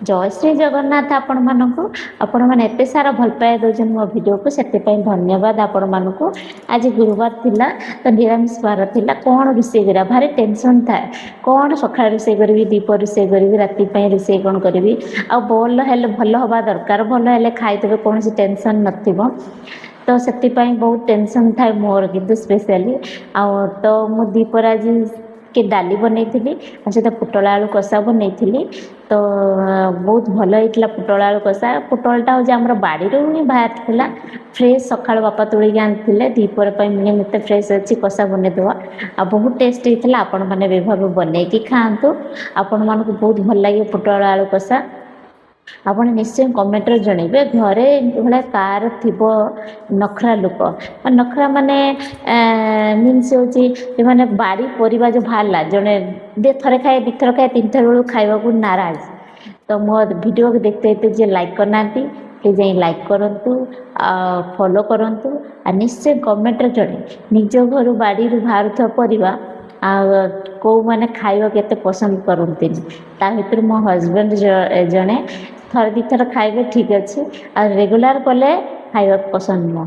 ଜୟ ଶ୍ରୀ ଜଗନ୍ନାଥ ଆପଣମାନଙ୍କୁ। ଆପଣମାନେ ଏତେ ସାରା ଭଲ ପାଇବା ଦେଉଛନ୍ତି ମୋ ଭିଡ଼ିଓକୁ, ସେଥିପାଇଁ ଧନ୍ୟବାଦ ଆପଣମାନଙ୍କୁ। ଆଜି ଗୁରୁବାର ଥିଲା ତ ନିରାମିଷ ବାର ଥିଲା। କ'ଣ ରୋଷେଇ କରିବା ଭାରି ଟେନସନ୍ ଥାଏ। କ'ଣ ସକାଳେ ରୋଷେଇ କରିବି, ଦ୍ୱିପହରେ ରୋଷେଇ କରିବି, ରାତି ପାଇଁ ରୋଷେଇ କ'ଣ କରିବି? ଆଉ ଭଲ ହେଲେ ଭଲ ହେବା ଦରକାର। ଭଲ ହେଲେ ଖାଇଦେବେ, କୌଣସି ଟେନସନ୍ ନଥିବ। ତ ସେଥିପାଇଁ ବହୁତ ଟେନସନ୍ ଥାଏ ମୋର କିନ୍ତୁ ସ୍ପେଶିଆଲି। ଆଉ ତ ମୁଁ ଦ୍ୱିପହରେ ଆଜି କି ଡାଲି ବନେଇଥିଲି ଆଉ ସହିତ ପୋଟଳ ଆଳୁ କଷା ବନେଇଥିଲି। ତ ବହୁତ ଭଲ ହେଇଥିଲା ପୋଟଳ ଆଳୁ କଷା। ପୋଟଳଟା ହେଉଛି ଆମର ବାଡ଼ିରୁ ହିଁ ବାହାରିଥିଲା ଫ୍ରେଶ୍। ସକାଳୁ ବାପା ତୋଳିକି ଆଣିଥିଲେ ଦ୍ୱିପହର ପାଇଁ। ମୁଁ ଏତେ ଫ୍ରେଶ୍ ଅଛି, କଷା ବନେଇଦେବା। ଆଉ ବହୁତ ଟେଷ୍ଟ ହେଇଥିଲା। ଆପଣମାନେ ବି ଭାବେ ବନେଇକି ଖାଆନ୍ତୁ, ଆପଣମାନଙ୍କୁ ବହୁତ ଭଲ ଲାଗିବ ପୋଟଳ ଆଳୁ କଷା। ଆପଣ ନିଶ୍ଚୟ କମେଣ୍ଟରେ ଜଣେଇବେ। ଘରେ ଏମିତି ଭଳିଆ କାର ଥିବ ନଖରା ଲୋକ, ନଖରା ମାନେ ମିନ୍ସ ହେଉଛି ଯେଉଁମାନେ ବାଡ଼ି ପରିବା ଯେଉଁ ବାହାରିଲା, ଜଣେ ଥରେ ଖାଏ, ଦୁଇଥର ଖାଏ, ତିନିଥର ବେଳକୁ ଖାଇବାକୁ ନାରାଜ। ତ ମୋ ଭିଡ଼ିଓକୁ ଦେଖତେ ଦେଖତେ ଯିଏ ଲାଇକ୍ କରିନାହାନ୍ତି, ପ୍ଲିଜ୍ ଯାଇ ଲାଇକ୍ କରନ୍ତୁ ଆଉ ଫଲୋ କରନ୍ତୁ ଆଉ ନିଶ୍ଚୟ କମେଣ୍ଟରେ ଜଣେ ନିଜ ଘରୁ ବାଡ଼ିରୁ ବାହାରୁଥିବା ପରିବା ଆଉ କେଉଁମାନେ ଖାଇବାକୁ ଏତେ ପସନ୍ଦ କରନ୍ତିନି। ତା ଭିତରୁ ମୋ ହଜବେଣ୍ଡ ଜଣେ। ଥରେ ଦୁଇଥର ଖାଇବେ, ଠିକ୍ ଅଛି, ଆଉ ରେଗୁଲାର କଲେ ଖାଇବାକୁ ପସନ୍ଦ ନୁହଁ।